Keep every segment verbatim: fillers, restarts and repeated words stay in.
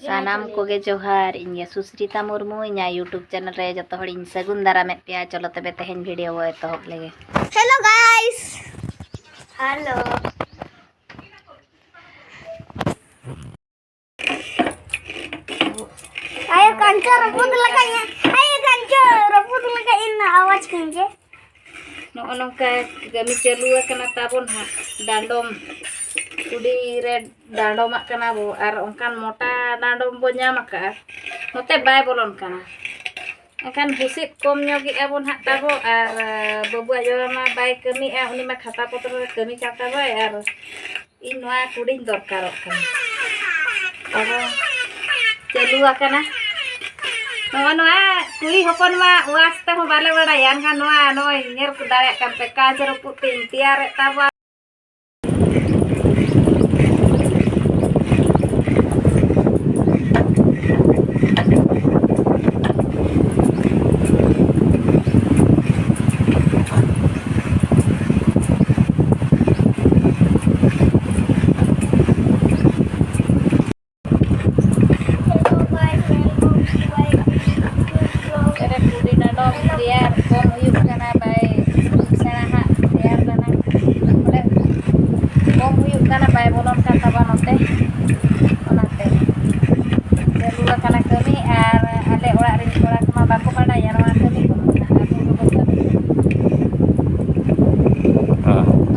ᱥᱟᱱᱟᱢ ᱠᱚᱜᱮ ᱡᱚᱦᱟᱨ, ᱤᱧ ᱜᱮ ᱥᱩᱥᱨᱤᱛᱟ ᱢᱩᱨᱢᱩ, ᱤᱧᱟᱹᱜ YouTube ᱪᱮᱱᱮᱞ ᱨᱮ ᱡᱚᱛᱚ ᱦᱚᱲᱤᱧ ᱥᱟᱹᱜᱩᱱ ᱫᱟᱨᱟᱢᱮᱫ ᱯᱮᱭᱟ᱾ ᱪᱚᱞᱚ ᱛᱚᱵᱮ ᱛᱮᱦᱮᱧ ᱵᱷᱤᱰᱤᱭᱳ ᱵᱚ ᱮᱛᱚᱦᱚᱵ ᱞᱮᱜᱮ᱾ Hello guys. Hello. ᱟᱭᱳ ᱠᱟᱧᱪᱟ ᱨᱟᱹᱯᱩᱫ ᱞᱮᱠᱟᱧ, ᱟᱭᱳ ᱠᱟᱧᱪᱟ ᱨᱟᱹᱯᱩᱫ ᱞᱮᱠᱟᱧ ᱤᱧ ᱟᱣᱟᱡᱽ ᱠᱟᱧ ᱡᱮ᱾ ᱱᱚᱜᱼᱚ ᱱᱚᱝᱠᱟ ᱠᱟᱹᱢᱤ ᱪᱟᱹᱞᱩ ᱟᱠᱟᱱᱟ ᱛᱟᱵᱚᱱ ᱦᱟᱸᱜ᱾ ᱰᱟᱸᱰᱚᱢ, ᱠᱩᱰᱤ ᱨᱮ ᱰᱟᱸᱰᱚᱢᱟᱜ ᱠᱟᱱᱟ ᱵᱚ, ᱟᱨ ᱚᱱᱠᱟᱱ ᱢᱚᱴᱟ ᱰᱟᱸᱰᱚᱢ ᱵᱚ ᱧᱟᱢ ᱟᱠᱟᱫᱼᱟ, ᱱᱚᱛᱮ ᱵᱟᱭ ᱵᱚᱞᱚᱱ ᱠᱟᱱᱟ᱾ ᱮᱱᱠᱷᱟᱱ ᱦᱩᱥᱤᱫ ᱠᱚᱢ ᱧᱚᱜᱮᱜᱼᱟ ᱵᱚᱱ ᱦᱟᱸᱜ ᱛᱟᱵᱚ, ᱟᱨ, ᱟᱸ, ᱵᱟᱹᱵᱩ ᱟᱭᱳ ᱢᱟ ᱵᱟᱭ ᱠᱟᱹᱢᱤᱭᱮᱫᱼᱟ, ᱩᱱᱤ ᱢᱟ ᱠᱷᱟᱛᱟ ᱯᱚᱛᱨᱚ ᱨᱮ ᱠᱟᱹᱢᱤ ᱠᱟᱱ ᱛᱟᱵᱚᱭ, ᱟᱨ ᱤᱧ ᱱᱚᱣᱟ ᱠᱩᱰᱤᱧ ᱫᱚᱨᱠᱟᱨᱚᱜ ᱠᱟᱱᱟ᱾ ᱟᱵᱚ ᱪᱟᱹᱞᱩ ᱟᱠᱟᱱᱟ᱾ ᱱᱚᱜᱼᱚ ᱱᱚᱣᱟ ᱠᱩᱲᱤ ᱦᱚᱯᱚᱱ ᱢᱟ ᱣᱟᱥ ᱛᱮᱦᱚᱸ ᱵᱟᱞᱮ ᱵᱟᱲᱟᱭᱟ, ᱮᱱᱠᱷᱟᱱ ᱱᱚᱣᱟ ᱱᱚᱜᱼᱚᱭ ᱧᱮᱞ ᱠᱚ ᱫᱟᱲᱮᱭᱟᱜ ᱠᱟᱱ ᱯᱮ, ᱠᱟᱸᱪ ᱨᱟᱹᱯᱩᱫ ᱛᱮᱧ ᱛᱮᱭᱟᱨᱮᱫ ᱛᱟᱵᱚᱣᱟ᱾ ᱨᱮ ᱠᱩᱲᱤ ᱰᱟᱸᱰᱚᱢ ᱛᱮᱭᱟᱨ ᱠᱚᱢ ᱦᱩᱭᱩᱜ ᱠᱟᱱᱟ, ᱵᱟᱭ ᱥᱮᱬᱟ ᱦᱟᱸᱜ ᱛᱮᱭᱟᱨ ᱫᱟᱱᱟ, ᱵᱚᱞᱮ ᱠᱚᱢ ᱦᱩᱭᱩᱜ ᱠᱟᱱᱟ, ᱵᱟᱭ ᱵᱚᱞᱚᱱ ᱠᱟᱱ ᱛᱟᱵᱚᱱᱟ ᱱᱚᱛᱮ, ᱚᱱᱟᱛᱮ ᱪᱟᱹᱞᱩ ᱟᱠᱟᱱᱟ ᱠᱟᱹᱢᱤ᱾ ᱟᱨ ᱟᱞᱮ ᱚᱲᱟᱜ ᱨᱮᱱ ᱠᱚᱲᱟ ᱠᱚᱢᱟ ᱵᱟᱠᱚ ᱵᱟᱰᱟᱭᱟ ᱱᱚᱣᱟ ᱠᱟᱹᱢᱤ ᱠᱚ, ᱟᱵᱚ ᱜᱮᱵᱚ ᱠᱟᱹᱢᱤ᱾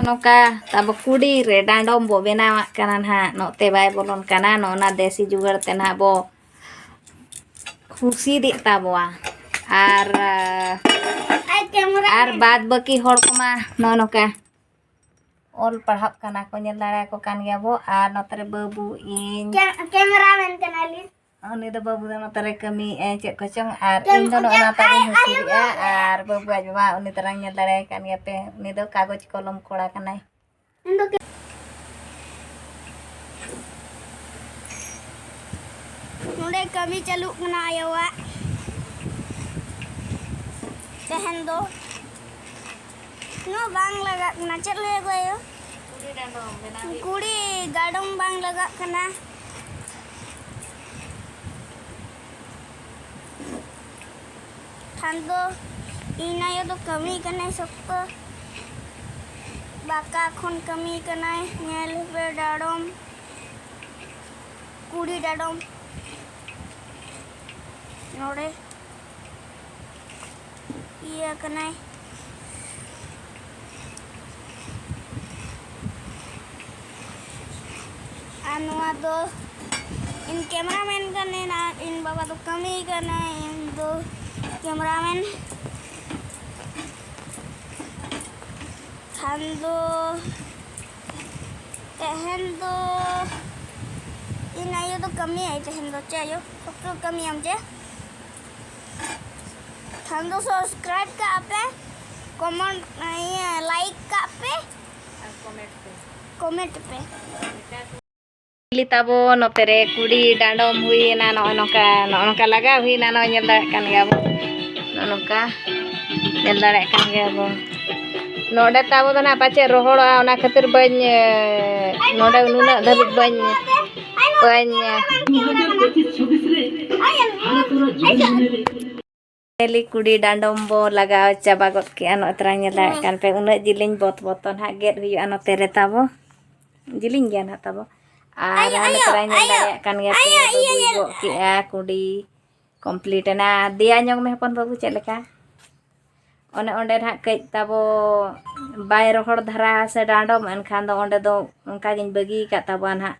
ᱱᱚᱝᱠᱟ ᱛᱟᱵᱚ ᱠᱩᱰᱤ ᱨᱮ ᱰᱟᱸᱰᱚᱢ ᱵᱚ ᱵᱮᱱᱟᱣᱟᱜ ᱠᱟᱱᱟ ᱱᱟᱦᱟᱜ, ᱱᱚᱛᱮ ᱵᱟᱭ ᱵᱚᱞᱚᱱ ᱠᱟᱱᱟ, ᱱᱚᱜᱼᱚ ᱱᱟ ᱫᱮᱥᱤ ᱡᱩᱜᱟᱹᱲ ᱛᱮ ᱱᱟᱦᱟᱜ ᱵᱚ ᱦᱩᱥᱤᱫᱮᱜ ᱛᱟᱵᱚᱣᱟ᱾ ᱟᱨ, ᱟᱨ ᱵᱟᱫ ᱵᱟᱹᱠᱤ ᱦᱚᱲ ᱠᱚᱢᱟ ᱱᱚᱜᱼᱚ ᱱᱚᱝᱠᱟ ᱚᱞ ᱯᱟᱲᱦᱟᱜ ᱠᱟᱱᱟ ᱠᱚ, ᱧᱮᱞ ᱫᱟᱲᱮᱭᱟᱠᱚ ᱠᱟᱱ ᱜᱮᱭᱟ ᱵᱚ᱾ ᱟᱨ ᱱᱚᱛᱮ ᱨᱮ ᱵᱟᱹᱵᱩ, ᱤᱧ, ᱠᱮ-, ᱠᱮᱢᱮᱨᱟᱢᱮᱱ ᱠᱟᱱᱟᱞᱤᱧ᱾ ᱩᱱᱤ ᱫᱚ ᱵᱟᱹᱵᱩ ᱫᱚ ᱱᱚᱛᱮ ᱨᱮ ᱠᱟᱹᱢᱤᱭᱮᱫᱼᱟᱭ ᱪᱮᱫ ᱠᱚᱪᱚᱝ, ᱟᱨ ᱤᱧ ᱫᱚ ᱱᱚᱜᱼᱚ ᱱᱟ ᱛᱟᱵᱚᱧ ᱦᱩᱥᱤᱫᱮᱜᱼᱟ᱾ ᱟᱨ ᱵᱟᱹᱵᱩ ᱟᱡ ᱵᱟᱵᱟ ᱩᱱᱤ ᱛᱟᱨᱟᱧ ᱧᱮᱞ ᱫᱟᱲᱮᱭᱟᱭ ᱠᱟᱱ ᱜᱮᱭᱟ ᱯᱮ, ᱩᱱᱤ ᱫᱚ ᱠᱟᱜᱚᱡᱽ ᱠᱚᱞᱚᱢ ᱠᱚᱲᱟ ᱠᱟᱱᱟᱭ᱾ ᱱᱚᱰᱮ ᱠᱟᱹᱢᱤ ᱪᱟᱹᱞᱩᱜ ᱠᱟᱱᱟ ᱟᱭᱳᱣᱟᱜ ᱛᱮᱦᱮᱧ ᱫᱚ᱾ ᱱᱚᱣᱟ ᱵᱟᱝ ᱞᱟᱜᱟᱜ ᱠᱟᱱᱟ, ᱪᱮᱫ ᱞᱟᱹᱭ ᱟᱠᱚ ᱟᱭᱳ? ᱠᱩᱲᱤ ᱰᱟᱸᱰᱚᱢ ᱵᱮᱱᱟᱣ ᱦᱩᱭᱩᱜ ᱠᱩᱲᱤ ᱰᱟᱸᱰᱚᱢ ᱵᱟᱝ ᱞᱟᱜᱟᱜ ᱠᱟᱱᱟ᱾ ᱠᱷᱟᱱ ᱫᱚ ᱤᱧ ᱟᱭᱳ ᱫᱚ ᱠᱟᱹᱢᱤ ᱠᱟᱱᱟᱭ ᱥᱚᱠᱛᱚ᱾ ᱵᱟᱠᱟ ᱠᱷᱚᱱ ᱠᱟᱹᱢᱤ ᱠᱟᱱᱟᱭ, ᱧᱮᱞ ᱯᱮ ᱰᱟᱲᱚᱢ, ᱠᱩᱲᱤ ᱰᱟᱲᱚᱢ ᱱᱚᱰᱮ ᱤᱭᱟᱹ ᱠᱟᱱᱟᱭ᱾ ᱟᱨ ᱱᱚᱣᱟ ᱫᱚ ᱤᱧ cameraman ᱠᱟᱹᱱᱟᱹᱧ, ᱟᱨ ᱤᱧ ᱵᱟᱵᱟ ᱫᱚ ᱠᱟᱹᱢᱤ ᱠᱟᱱᱟᱭ, ᱤᱧ ᱫᱚ cameraman᱾ ᱠᱷᱟᱱ ᱫᱚ ᱛᱮᱦᱮᱧ ᱫᱚ ᱤᱧ ᱟᱭᱳ ᱫᱚ ᱠᱟᱹᱢᱤᱭᱟᱭ ᱛᱮᱦᱮᱧ ᱫᱚ᱾ ᱪᱮᱫ ᱟᱭᱳ? ᱥᱚᱠᱛᱚ ᱠᱟᱹᱢᱤᱭᱟᱢ ᱪᱮ? ᱠᱷᱟᱱ ᱫᱚ subscribe ᱠᱟᱜ ᱯᱮ, comment, ᱤᱭᱟᱹ, like ᱠᱟᱜ ᱯᱮ, comment ᱯᱮ᱾ ᱞᱤ ᱛᱟᱵᱚ ᱱᱚᱛᱮ ᱨᱮ ᱠᱩᱲᱤ ᱰᱟᱸᱰᱚᱢ ᱦᱩᱭᱮᱱᱟ, ᱱᱚᱜᱼᱚᱭ ᱱᱚᱝᱠᱟ, ᱱᱚᱜᱼᱚᱭ ᱱᱚᱝᱠᱟ ᱞᱟᱜᱟᱣ ᱦᱩᱭᱮᱱᱟ, ᱱᱚᱜᱼᱚᱭ ᱧᱮᱞ ᱫᱟᱲᱮᱭᱟᱜ ᱠᱟᱱ ᱜᱮᱭᱟ ᱵᱚ, ᱱᱚᱜᱼᱚᱭ ᱱᱚᱝᱠᱟ ᱧᱮᱞ ᱫᱟᱲᱮᱭᱟᱜ ᱠᱟᱱ ᱜᱮᱭᱟ ᱵᱚ᱾ ᱱᱚᱰᱮ ᱛᱟᱵᱚ ᱫᱚ ᱱᱟᱜ ᱯᱟᱪᱮᱫ ᱨᱚᱦᱚᱲᱚᱜᱼᱟ, ᱚᱱᱟ ᱠᱷᱟᱹᱛᱤᱨ ᱵᱟᱹᱧ, ᱱᱚᱰᱮ ᱱᱩᱱᱟᱹᱜ ᱫᱷᱟᱹᱵᱤᱡ ᱵᱟᱹᱧ, ᱵᱟᱹᱧ ᱧᱮᱞᱤ ᱠᱩᱲᱤ ᱰᱟᱸᱰᱚᱢ ᱵᱚ ᱞᱟᱜᱟᱣ ᱪᱟᱵᱟ ᱜᱚᱫ ᱠᱮᱜᱼᱟ᱾ ᱱᱚᱜᱼᱚᱭ ᱛᱚᱨᱟ ᱧᱮᱞ ᱫᱟᱲᱮᱭᱟᱜ ᱠᱟᱱ ᱯᱮ, ᱩᱱᱟᱹᱜ ᱡᱤᱞᱤᱧ ᱵᱚᱛ ᱵᱚᱛᱚ ᱱᱟᱦᱟᱜ ᱜᱮᱫ ᱦᱩᱭᱩᱜᱼᱟ ᱱᱚᱛᱮ ᱨᱮ ᱛᱟᱵᱚ᱾ ᱡᱤᱞᱤᱧ ᱜᱮᱭᱟ ᱱᱟᱦᱟᱜ ᱛᱟᱵᱚ᱾ ᱟᱨ ᱟᱭᱳ, ᱦᱟᱱᱮ ᱟᱭᱳ, ᱛᱚᱨᱟ ᱧᱮᱞ ᱟᱭᱳ, ᱫᱟᱲᱮᱭᱟᱜ ᱠᱟᱱ ᱜᱮᱭᱟ ᱯᱮ, ᱟᱭᱳ, ᱤᱭᱟᱹ, ᱵᱟᱹᱵᱩᱭ ᱤᱭᱟᱹ᱾ ᱜᱚᱜ ᱠᱮᱜᱼᱟ ᱠᱩᱰᱤ᱾ complete ᱮᱱᱟ᱾ ᱫᱮᱭᱟ ᱧᱚᱜ ᱢᱮ ᱦᱚᱯᱚᱱ ᱵᱟᱹᱵᱩ, ᱪᱮᱫ ᱞᱮᱠᱟ? ᱚᱱᱮ ᱚᱸᱰᱮ ᱱᱟᱦᱟᱜ ᱠᱟᱹᱡ ᱛᱟᱵᱚ ᱵᱟᱭ ᱨᱚᱦᱚᱲ ᱫᱷᱟᱨᱟ ᱥᱮ ᱰᱟᱸᱰᱚᱢ, ᱮᱱᱠᱷᱟᱱ ᱫᱚ ᱚᱸᱰᱮ ᱫᱚ ᱚᱱᱠᱟ ᱜᱤᱧ ᱵᱟᱹᱜᱤ ᱟᱠᱟᱫ ᱛᱟᱵᱚᱣᱟ ᱱᱟᱦᱟᱜ᱾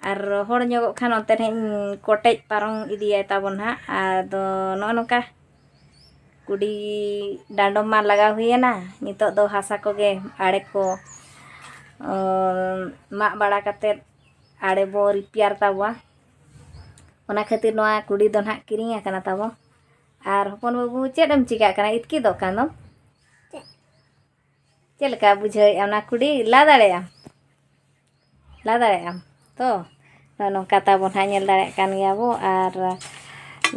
ᱟᱨ ᱨᱚᱦᱚᱲ ᱧᱚᱜᱚᱜ ᱠᱷᱟᱱ ᱚᱱᱛᱮ ᱱᱟᱦᱟᱜ ᱤᱧ ᱠᱚᱴᱮᱡ ᱯᱟᱨᱚᱢ ᱤᱫᱤᱭᱟᱭ ᱛᱟᱵᱚᱱ ᱱᱟᱦᱟᱜ᱾ ᱟᱫᱚ ᱱᱚᱜᱼᱚ ᱱᱚᱝᱠᱟ ᱠᱩᱰᱤ ᱰᱟᱸᱰᱚᱢ ᱢᱟ ᱞᱟᱜᱟᱣ ᱦᱩᱭᱮᱱᱟ᱾ ᱱᱤᱛᱚᱜ ᱫᱚ ᱦᱟᱥᱟ ᱠᱚᱜᱮ ᱟᱲᱮ ᱠᱚ, ᱚ, ᱢᱟᱜ ᱵᱟᱲᱟ ᱠᱟᱛᱮᱫ ᱟᱲᱮ ᱵᱚ repair ᱛᱟᱵᱚᱣᱟ᱾ ᱚᱱᱟ ᱠᱷᱟᱹᱛᱤᱨ ᱱᱚᱣᱟ ᱠᱩᱰᱤ ᱫᱚ ᱱᱟᱦᱟᱜ ᱠᱤᱨᱤᱧ ᱟᱠᱟᱱᱟ ᱛᱟᱵᱚ᱾ ᱟᱨ ᱦᱚᱯᱚᱱ ᱵᱟᱹᱵᱩ, ᱪᱮᱫ ᱮᱢ ᱪᱤᱠᱟᱹᱜ ᱠᱟᱱᱟ? ᱤᱛᱠᱤᱫᱚᱜ ᱠᱟᱱ ᱫᱚᱢ? ᱪᱮᱫ? ᱪᱮᱫ ᱞᱮᱠᱟ ᱵᱩᱡᱷᱟᱹᱣᱮᱫᱼᱟ ᱚᱱᱟ ᱠᱩᱰᱤ? ᱞᱟ ᱫᱟᱲᱮᱭᱟᱜ ᱟᱢ? ᱞᱟ ᱫᱟᱲᱮᱭᱟᱜ ᱟᱢ ᱛᱚ? ᱱᱚᱜᱼᱚ ᱱᱚᱝᱠᱟ ᱛᱟᱵᱚ ᱱᱟᱦᱟᱜ ᱧᱮᱞ ᱫᱟᱲᱮᱭᱟᱜ ᱠᱟᱱ ᱜᱮᱭᱟ ᱵᱚ᱾ ᱟᱨ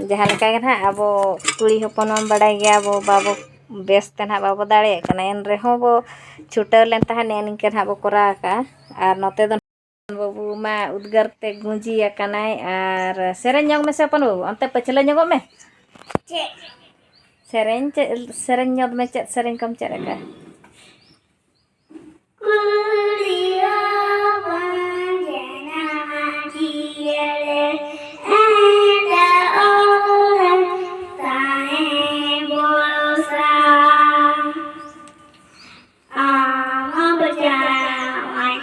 ᱡᱟᱦᱟᱸ ᱞᱮᱠᱟ ᱜᱮ ᱱᱟᱦᱟᱜ ᱟᱵᱚ ᱠᱩᱲᱤ ᱦᱚᱯᱚᱱ ᱢᱟ ᱵᱟᱲᱟᱭ ᱜᱮᱭᱟ ᱵᱚ, ᱵᱟᱵᱚ ᱵᱮᱥ ᱛᱮ ᱱᱟᱦᱟᱜ ᱵᱟᱵᱚ ᱫᱟᱲᱮᱭᱟᱜ ᱠᱟᱱᱟ, ᱮᱱ ᱨᱮᱦᱚᱸ ᱵᱚ ᱪᱷᱩᱴᱟᱹᱣ ᱞᱮᱱ ᱛᱟᱦᱮᱸᱫ, ᱱᱮᱜᱼᱮ ᱱᱤᱝᱠᱟᱹ ᱱᱟᱦᱟᱜ ᱵᱚ ᱠᱚᱨᱟᱣ ᱟᱠᱟᱜᱼᱟ᱾ ᱟᱨ ᱱᱚᱛᱮ ᱫᱚ ᱵᱟᱹᱵᱩ ᱢᱟ ᱩᱫᱽᱜᱟᱹᱨ ᱛᱮ ᱜᱩᱸᱡᱤ ᱟᱠᱟᱱᱟᱭ᱾ ᱟᱨ ᱥᱮᱨᱮᱧ ᱧᱚᱜ ᱢᱮᱥᱮ ᱦᱚᱯᱚᱱ ᱵᱟᱹᱵᱩ, ᱚᱱᱛᱮ ᱯᱟᱹᱪᱷᱞᱟᱹ ᱧᱚᱜᱚᱜ ᱢᱮ᱾ ᱪᱮᱫ? ᱥᱮᱨᱮᱧ ᱪᱮᱫ, ᱥᱮᱨᱮᱧ ᱧᱚᱜ ᱢᱮ, ᱪᱮᱫ ᱥᱮᱨᱮᱧ ᱠᱚᱢ ᱪᱮᱫ ᱟᱠᱟᱫᱼᱟ? ᱠᱩᱲᱤ ᱦᱚᱯᱚᱱ ᱡᱟᱱᱟᱢ ᱡᱤᱭᱟᱹᱲ ᱮᱸᱰᱮ ᱚᱲᱟᱜ ᱛᱟᱦᱮᱸ ᱵᱷᱚᱨᱥᱟ᱾ ᱟᱢ ᱵᱟᱧᱪᱟᱣᱟᱭ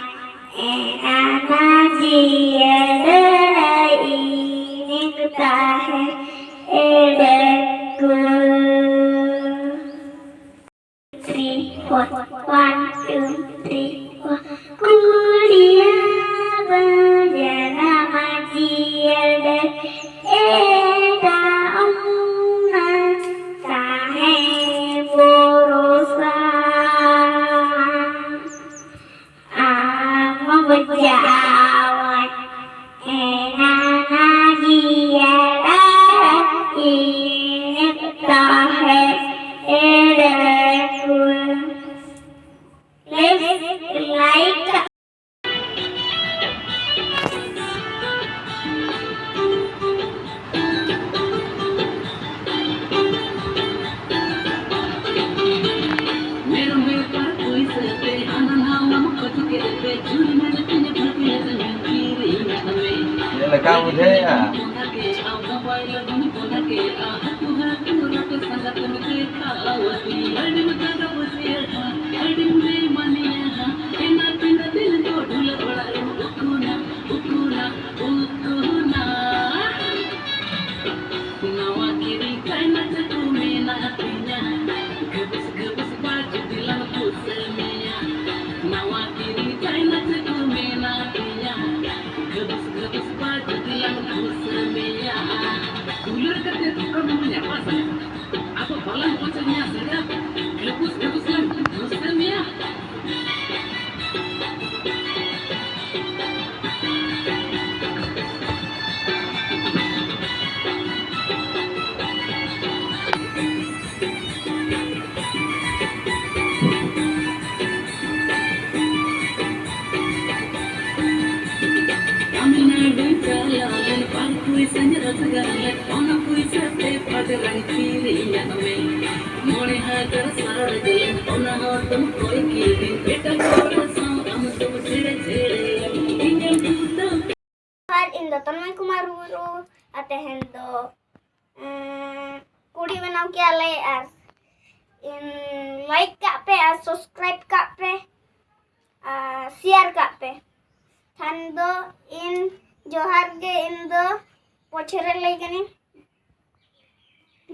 ᱮᱱᱟᱱᱟ ᱡᱤᱭᱟᱹᱲ ᱤᱧ ᱛᱟᱦᱮᱸ ᱮᱲᱮ ᱠᱩᱞ᱾ Three, four, one, two, three, four. ᱠᱩᱲᱤᱭᱟ ᱵᱟᱡᱟᱱᱟ ᱢᱟᱹᱡᱷᱤᱭᱟ ᱰᱮ ᱮᱰᱟ ᱚᱱᱟ ᱛᱟᱦᱮᱸ ᱵᱚᱨᱚᱥᱟ᱾ ᱟᱢ ᱵᱟᱧᱪᱟᱣᱟᱭ ᱮᱱᱟᱱᱟ ᱡᱤᱭᱟᱹᱲ ᱤᱧ ᱛᱟᱦᱮᱸ ᱮᱲᱮ ᱠᱩᱞ᱾ Please like. ᱢᱮᱨᱚᱢ ᱵᱮᱯᱟᱨ ᱯᱩᱭᱥᱟᱹ ᱛᱮ ᱦᱟᱱᱟ ᱱᱟᱣᱟᱢ ᱠᱷᱚᱡ ᱠᱮᱫ ᱛᱮ ᱪᱩᱨᱤ ᱢᱮᱱ ᱛᱤᱧ ᱵᱷᱟᱹᱜᱤ ᱞᱮᱠᱟᱧ ᱠᱤᱨᱤᱧᱟᱫ ᱢᱮ᱾ ᱪᱮᱫ ᱞᱮᱠᱟᱢ ᱵᱩᱡᱷᱟᱹᱣᱮᱫᱼᱟ? ᱢᱚᱱᱟ ᱠᱮᱫᱼᱟ ᱢᱳᱵᱟᱭᱤᱞ ᱫᱩᱧ ᱢᱚᱱᱟ ᱠᱮᱫᱼᱟ ᱦᱟᱹᱠᱩ ᱦᱟᱹᱠᱩ ᱨᱚᱴᱮ ᱥᱟᱸᱜᱟᱛ ᱢᱮ ᱫᱮᱠᱷᱟᱣ ᱟᱹᱫᱤᱧ᱾ ᱟᱹᱰᱤᱢ ᱫᱟᱜᱟ ᱵᱩᱡᱷᱟᱹᱣᱟ, ᱟᱹᱰᱤᱢ ᱵᱮᱢᱟᱱᱤᱭᱟ, ᱮᱱᱟ ᱛᱤᱱᱟᱹᱜ ᱫᱤᱱ ᱫᱚ ᱰᱷᱩᱞᱟᱹ ᱚᱲᱟᱜ ᱨᱮᱢ ᱩᱠᱩᱱᱟ, ᱩᱠᱩᱱᱟ, ᱩᱠᱩᱱᱟ᱾ ᱱᱟᱣᱟ ᱠᱤᱨᱤᱧ ᱠᱟᱭᱢᱟ ᱪᱟᱠᱩ ᱢᱮᱱᱟᱜ ᱛᱤᱧᱟ, ᱜᱷᱟᱹᱵᱩᱥ ᱜᱷᱟᱹᱵᱩᱥ ᱵᱟ ᱡᱩᱫᱤ ᱞᱟᱝ ᱯᱩᱥᱟᱹ ᱢᱮᱭᱟ᱾ ᱱᱟᱣᱟ ᱠᱤᱨᱤᱧ ᱠᱟᱭᱢᱟ ᱪᱟᱠᱩ ᱢᱮᱱᱟᱜ ᱛᱤᱧᱟ, ᱜᱷᱟᱹᱵᱩᱥ ᱜᱷᱟᱹᱵᱩᱥ ᱵᱟ ᱡᱩᱫᱤ ᱞᱟᱝ ᱯᱩᱥᱟᱹ ᱢᱮᱭᱟ᱾ ᱫᱩᱞᱟᱹᱲ ᱠᱟᱛᱮ ᱫᱷᱚᱠᱟ ᱢᱮᱢ ᱧᱟᱯᱟ ᱥᱟᱭᱟ, ᱟᱫᱚ ᱵᱟᱞᱟᱝ ᱯᱩᱥᱟᱹ ᱢᱮᱭᱟ ᱥᱟᱭᱟ, ᱜᱷᱟᱹᱵᱩᱥ ᱜᱷᱟᱹᱵᱩᱥ ᱞᱟᱝ ᱯᱩᱥᱟᱹ ᱢᱮᱭᱟ᱾ ᱛᱟᱢᱤᱞᱱᱟᱰᱩᱧ ᱪᱟᱞᱟᱣ ᱞᱮᱱ, ᱵᱟᱨ ᱯᱩᱭᱥᱟᱹᱧ ᱨᱳᱡᱽᱜᱟᱨ ᱞᱮᱫ, ᱚᱱᱟ ᱯᱩᱭᱥᱟᱹ ᱛᱮ ᱯᱟᱜᱽᱨᱟᱧ ᱠᱤᱨᱤᱧᱟᱫ ᱢᱮ᱾ ᱟᱨ ᱛᱮᱦᱮᱧ ᱫᱚ ᱩᱸ, ᱠᱩᱲᱤ ᱵᱮᱱᱟᱣ ᱠᱮᱭᱟ ᱞᱮ᱾ ᱟᱨ ᱤᱧ ᱞᱟᱭᱤᱠ ᱠᱟᱜ ᱯᱮ ᱟᱨ ᱥᱟᱵᱥᱠᱨᱟᱭᱤᱵ ᱠᱟᱜ ᱯᱮ ᱟᱨ ᱥᱮᱭᱟᱨ ᱠᱟᱜ ᱯᱮ᱾ ᱠᱷᱟᱱ ᱫᱚ ᱤᱧ ᱡᱚᱦᱟᱨ ᱜᱮ, ᱤᱧ ᱫᱚ ᱯᱚᱪᱷᱮ ᱨᱮ ᱞᱟᱹᱭ ᱠᱟᱹᱱᱟᱹᱧ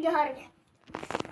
ᱡᱚᱦᱟᱨ ᱜᱮ᱾